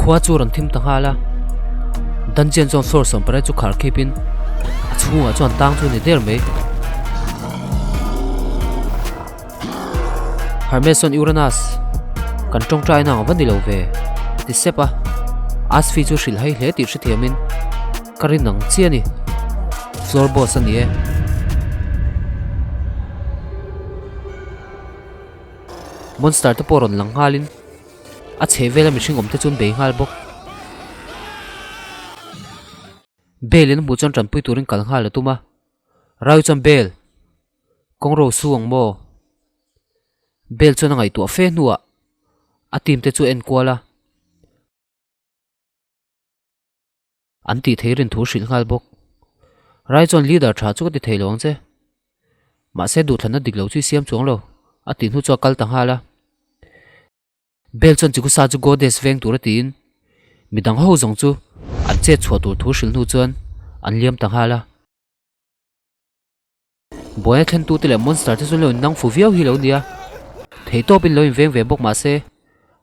Khua chu a rawn thim ta nghal a, Dungeon chuan floor 18 chu khar khip in a chhungah chuan tang chu a ni der mai. Hermes chuan Uranus, kan tawngtai na ang va ni lo ve, a ti sep a. Asfi chu hrilh hai hle tih hrethiamin ka rin ang chiah a ni. Floor boss a ni e. Monster te pawh rawn lang nghalin a chheh vela mihring awm te chu an bei nghal bawk. Bale in a hmuh chuan tanpui turin kal nghal a tum a. Raju chuan Bale, kawng ro su ang maw? Bale chuan a ngaihtuah fe hnuah a team te chu a enkual a. An tih thei rin thu hrilh nghal bawk. Rai chuan leader tha chu ka ti thei lo ang che. Mahse duhthlanna dik lo chu i siam chuang lo, a tih hnu chu a kal ta nghal a. Bell chuan Chikusa chu Goddess veng tur a tiin midang ho zawng chu an chet chhuah tur thu hrilh hnu chuan an liam ta nghal a. Buaina thlentute leh monster te chu lo innang fu viau hi lo nia. Theihtawpin lo inveng ve bawk mahse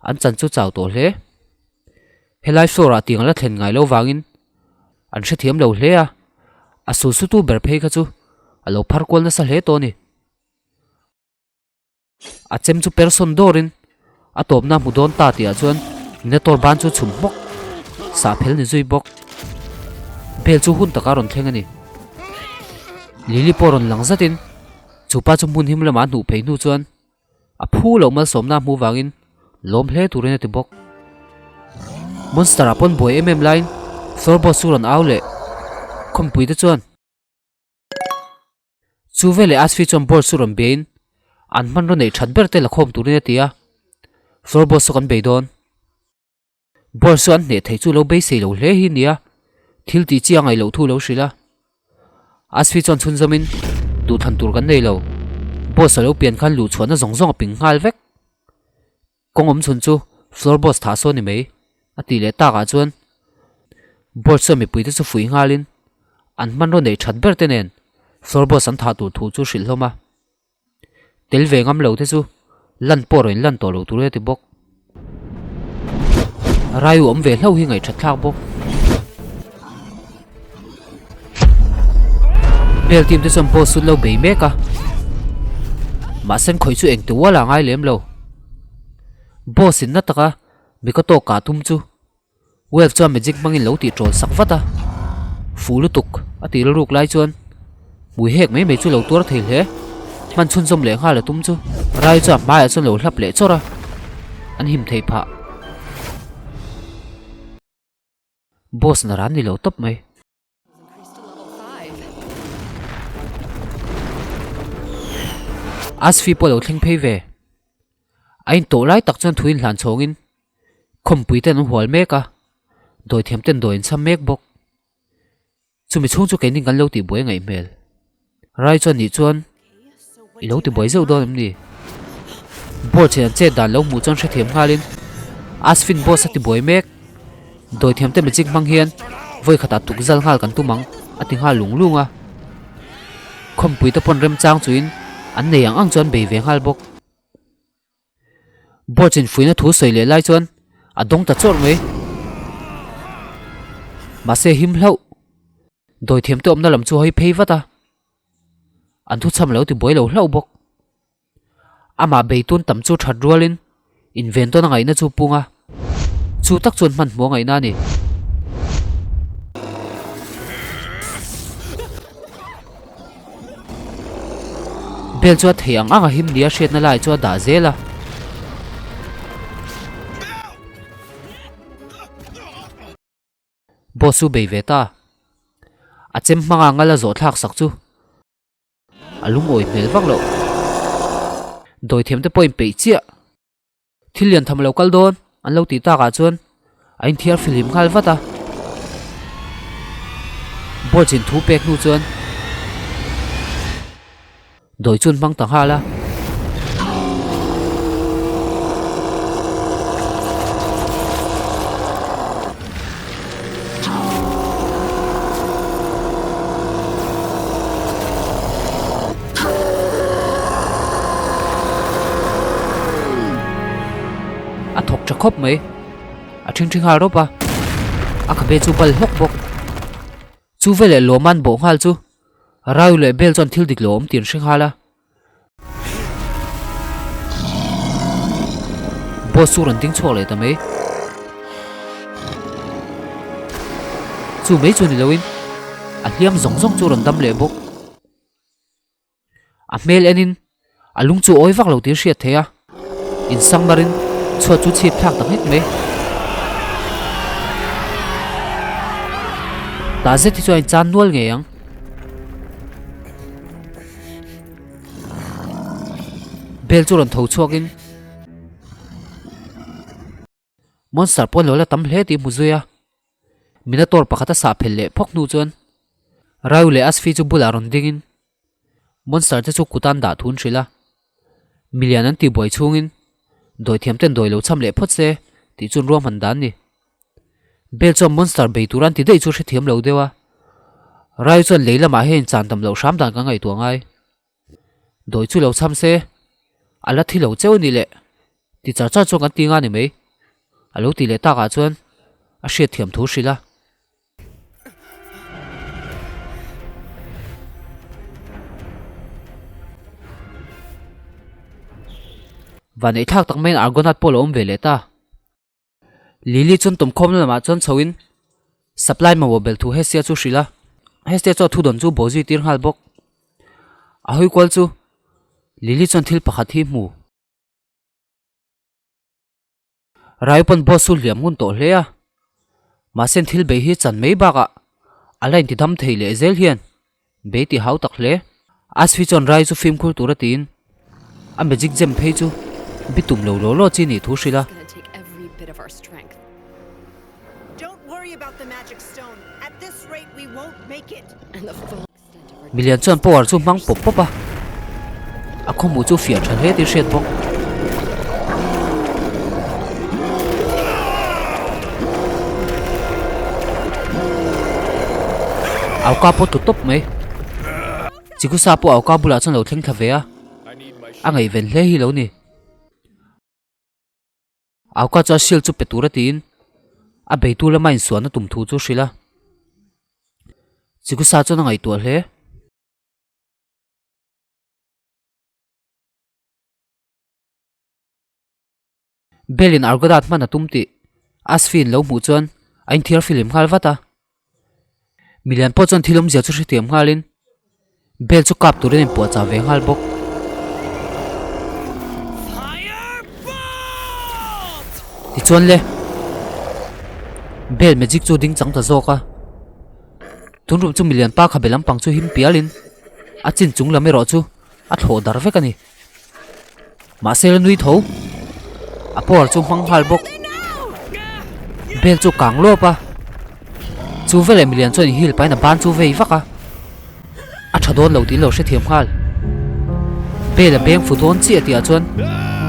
an chan chu chau tawh hle. Helai floor ah tiang la thlen ngai lo vangin an hrethiam lo hle a, a sulsutu ber phei kha chu a lo phar kual nasa hle tawh a ni. A chem chu per sawn dawrin a tawpna hmu dawn ta tihah chuan Minotaur ban chu chhum hmawk sah phel ni zui bawk. Bell chu hun taka rawn thleng a ni. Lily pawh rawn lang zatin chu pa chu hmun him lamah a hnuh phei hnu chuan a phu loh malsawmna a hmuh vangin lawm hle turin a ti bawk. Monster ah pawn buai em em laiin Floor boss chu rawn au leh khawmpui te chuan. Chu veleh Asfi chuan board chu rawn biain an hmanraw neih that ber te la khawm turin a ti a, floor boss chu kan bei dawn. Board chu an hneh thei chu lo beisei lo hle hi nia, thil tih chi a ngaih loh thu lo hrilh a. Asfi chuan chhunzawmin duhthlan tur kan nei lo, boss a lo pian khan luhchhuahna zawng zawng a ping nghal vek. Kawng awm chhun chu floor boss thah sawn ni mai a tih leh takah chuan board chuan mipuite chu fuih nghalin an hmanraw neih that ber te nen floor boss an thah tur thu chu hrilh hlawm a. Tel ve ngam lo te chu lan pawh rawn lan tawh lo tur a ti bawk. Raiu awm ve hlauh hi ngaihthat thlak bawk. Bel team te chuan boss chu an lo bei mek a, mahse an khawih chu engti ual ah ngai lem lo. Boss in na taka Mikoto kah tum chu Wolf chuan magic hmangin lo tih tawl sak vat a, fuh lutuk a tih rilruk lai chuan hmui hek mai mai chu lo tuar thei hle. Hman chhunzawm leh nghal a tum chu Rai chuan hmaiah chuan lo hlap leh chawrh a, an him theih phah. Boss na ran ni lo tawp mai. Asfi pawh lo thleng phei ve. A intawh lai tak chuan thuin hlan chhawngin khawmpui ten an hual mek a, dawithiam ten dawi an cham mek bawk. Chumi chhung chu keini kan lo tihbuai a ngaih hmel. Rai chuan nih chuan i lo tibuai zeuh dawn em ni? Board chhen an chet dan lo hmuh chuan hrethiam nghalin Asfin boss a tibuai mek. Dawithiam te magic hmang hian vawi khatah tuk zal nghal kan tum ang a ti nghal lung lung a. Khawmpui te pawn remchang chuin an nei ang ang chuan bei ve nghal bawk. Board chin fuihna thu sawi leh lai chuan a dawng ta chawrh mai. Mahse him hlauh. Dawithiam te awmna lam chu hawi phei vat a. An thuchham lo ti buai lo hlauh bawk. Amah beitun tam chu that rualin inven tawn a ngaihna chu pung a. Chu tak chuan hmanhmawh a ngaihna a ni. Bel chu a thei ang ang a him nia hriatna lai chu a dah zel a. Boss chu bei ve ta. A chem hmanga ngal a zawh thlak sak chu a lungawi hmel vak loh. Dawithiam te pawhin peih chiah. Thil lian tham lo kal dawn an lo tih takah chuan a inthiar fihlim nghal vat a. Board chin thu pek hnu chuan dawi chu an hmang ta nghal a. A thawk tha khawp mai. A ṭhingṭhi nghal rawp a, a khabe chu bal hlawk bawk. Chu veleh Lawma'n bawh nghal chu Raiu leh Bel chuan thil dik lo awm tih an hre nghal a. Boss chu rawn ding chhuak leh ta mai. Chu mai chu ni loin a hliam zawng zawng chu rawn dam leh bawk. A hmel enin a lung chu awi vak lo tih a hriat theih a, insang marin chhuat chu chhip thlak ta nghek mai. Tah zet hi chuan a inchan nual ngei ang. Bel chu rawn tho chhuakin Monster pawn lo la tam hle tih hmu zui a, Minotaur pakhat a sah phel leh phawk hnu chuan Ryu leh Asfi chu bulah rawn dingin Monster te chu kutan dah thun hrilh a, milian an tihbuai chhungin dawithiam ten dawi lo cham leh phawt se tih chuan ruahman dan ni. Bel chuan Monster bei tur an ti daih chu hrethiam lo deuh a, Ryu chuan lei lamah hian chan tam loh hram dan ka ngaihtuah ngai. Dawi chu lo cham se, a la thi lo cheu a nih le, ti char char chuan kan ti nga ni mai, a lo ti leh takah chuan a hriatthiam thu hrilh a. Vanneih thlak tak maiin Argonath pawh a lo awm ve leh ta. Lily chuan tumkhawmna lamah chuan chhoin supply mamawh belh thu Hestia chu hrilh a, Hestia chuan thudawn chu bawh zui tir nghal bawk. A hawi kual chu Lily chuan thil pakhat hi hmu. Rai pawn boss chu hliam ngun tawh hle a, mahse thil bei hi chan mai bakah a la intidam thei leh zel hian bei ti hau tak hle. Asfi chuan Rai chu fimkhur tura tiin a magic gem phei chu bitum lo law law chi nih thu hrilh a. Milian chuan power chu hmang pawp pawp a, a khawhmuh chu fiah tha hle tih hriat bawk. Auka pawh tlu tawp mai. Chikusa pawh auka bulah chuan lo thleng thla ve a, a ngaihven hle hi lo ni. Auka chuan shield chu pe tur a tiin a beitu lama insuahna tum thu chu hrilh a. Chikusa chuan a ngaihtuah hle. Bell in Argonath hman a tum tih Asfi in lo hmuh chuan a inthiar filim nghal vat a. Milian pawh chuan thil awmzia chu hrethiam nghalin Bell chu kap turin a inpuahchah ve nghal bawk. Tichuan le, Bell magic chu ding chang ta zawk a. Tun rum chu milian pa khabe lampang chu him pialin a chin chung lam erawh chu a thlawh dar vek a ni. Mahse la nui tho. A power chu hmang nghal bawk. Bel chu kang lawp a. Chu veleh milian chuan inhil pahin a ban chu vei vak a. A tha dawn lo tih lo hrethiam nghal. Bel a beng fu dawn chiah tihah chuan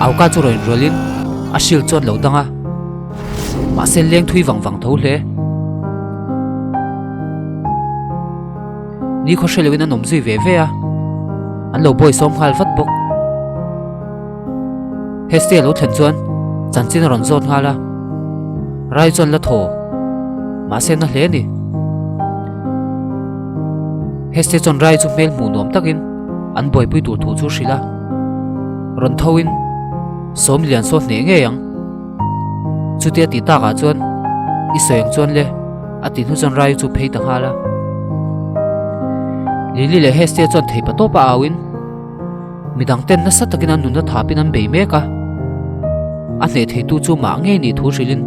Auka chu rawn inrawlhin a shield chuan lo dang a. Mahse leng thui vang vang tho hle. Ni khaw hre loin an awm zui ve ve a, an lo bawi sawm nghal vat bawk. Hestia lo thlen chuan chanchin a rawn zawt nghal a, Rai chuan la thaw, mahse na hle a ni. Hestia chuan Rai chu hmel hmuh nuam takin an buaipui tur thu chu hrilh a, rawn thoin Sawmlian saw hneh ngei ang. Chutia tih takah chuan i sawi ang chuan le. A ti hnu chuan Ryu chu phei ta nghal a. Lily leh Hestia chuan thei pa tawpa auin midang ten nasa takin an nunna thapin an bei mek a. A hneh theitu chu mah ngei nih thu hrilhin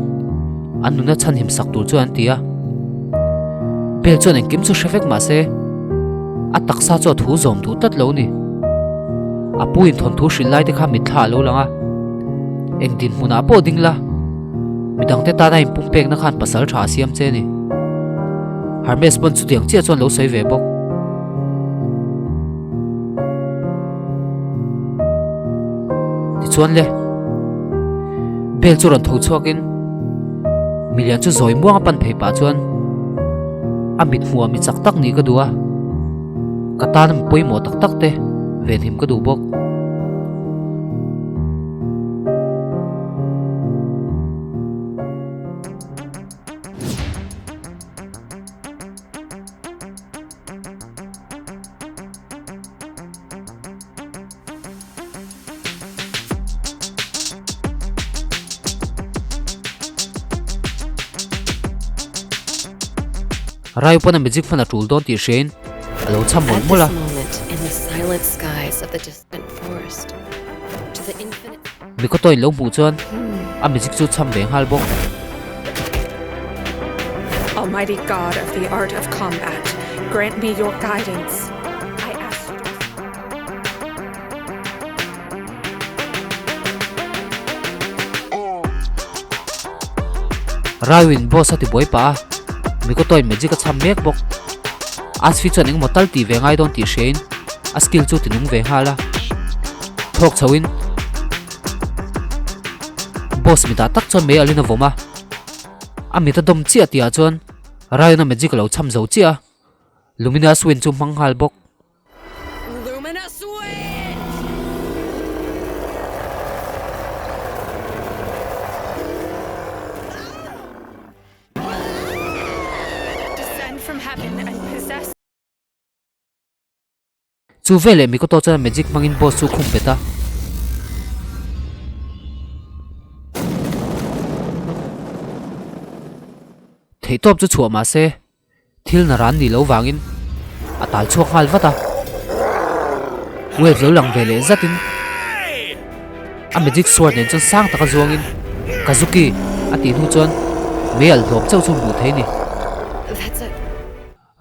an nunna chhanhim sak tur chuan an ti a. Bel chuan engkim chu hre vek mah se a taksa chu a thu zawm duh tlat lo ni. A pu in thawnthu hrilh lai te kha mitthla a lo lang a. Eng dinhmunah pawh ding la. Midangte tana inpumpekna khan pasal tha a siam che a ni. Hermes pawn chutiang chiah chuan lo sawi ve bawk. Tichuan le, Bel chu rawn tho chhuakin milian chu zawi muang a pan phei pah chuan a mit hmuh mi chak tak nih ka duh a, ka tana mi pawimawh tak tak te venhim ka duh bawk. Raiu pawn a magic hman a tul dawn tih hriain a lo cham mawlh mawlh a. Mikoto in lo hmuh chuan a magic chu cham ve nghal bawk. Almighty God of the art of combat, grant me your guidance. I ask you to. Raiwin boss a ti buai pah a, Mikoto in magic a cham mek bawk. Asfi chuan engemaw tal tih ve ngai dawn tih hriain a skill chu ti nung ve nghal a. Thawk chhoin boss mitah tak chuan mei alin a vawm a, a mit a dawm chiah tihah chuan Raiwin a magic a lo cham zo chiah a, Luminous Wind chu hmang nghal bawk. Luminous Wind! Descend from heaven and possess. Chu veleh Mikoto chuan magic hmangin boss chu khum bet a. Theihtawp chu chhuah mahse Thil na ran ni lo vangin a tal chhuak nghal vat a, Wave lo lang ve leh zatin a magic sword nen chuan sang taka zuangin Kazuki a tih hnu chuan mei alh hlawm chauh chu hmuh theih a ni.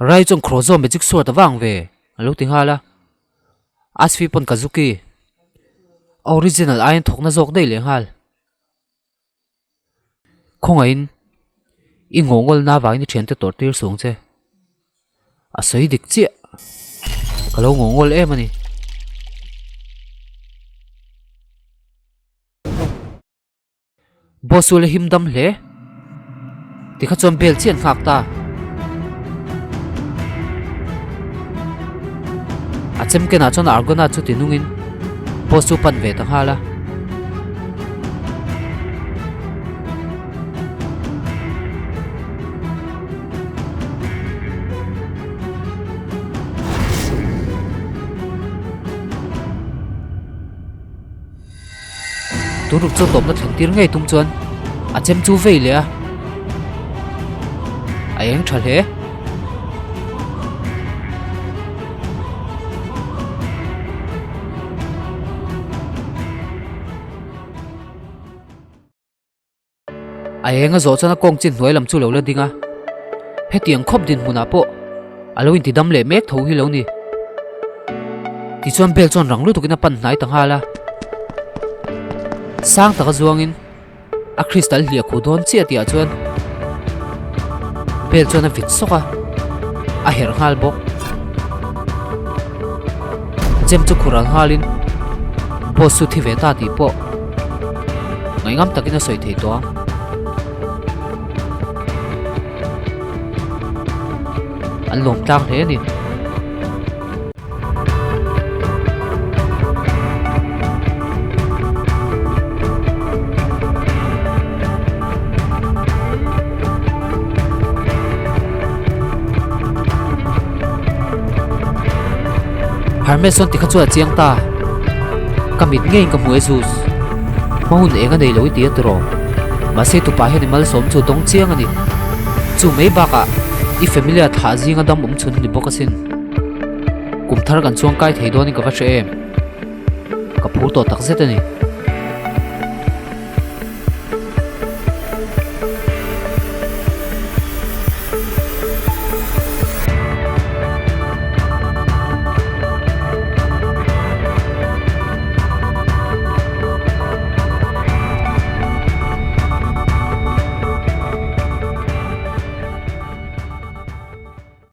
Rai chuan Krozo magic sword a vang ve a lo ti nghal a, Asfi pawn Kazuki a original aiin thawkna zawk daih leh nghal. Khawngaihin i ngawngawlna avangin i thiante tawrh tir suang che. A sawi dik chiah. Ka lo ngawngawl em a ni. Boss chu la him dam hle. Tikha chuan bel chiah an nghak ta. A chem kenah chuan Argona chu ti nungin boss chu pan ve ta nghal a. Tun ruk chu tawpna thlen tir ngei tum chuan a chem chu vei leh a, a eng tha hle. A eng a zawh chuan a kawng chin hnuai lam chu lo la ding a, hetiang khawp dinhmunah pawh a lo inti dam leh mek tho hi lo ni. Tichuan bel chuan rang lutukin a pan hnai ta nghal a, sang taka zuangin a crystal hliah khuh dawn chiah tihah chuan bel chuan a vit sawk a, a herh nghal bawk. Chem chu khur ang nghalin boss chu thi ve ta tih pawh ngaihngam takin a sawi thei tawh ang. An lawm tlang hle a ni. Hermes chuan tikha chu a chiang ta. Ka mit ngeiin ka hmu e Zeus. Hma hun eng a nei lo i ti a tiraw. Mahse tupa hian i malsawm chu dawng chiang a ni. Chu mai bakah i familia thlah zinga dam awm chhun a ni bawk asin. Kum thar kan chuang kai thei dawnin ka va hre em. Ka phur tawh tak zet a ni.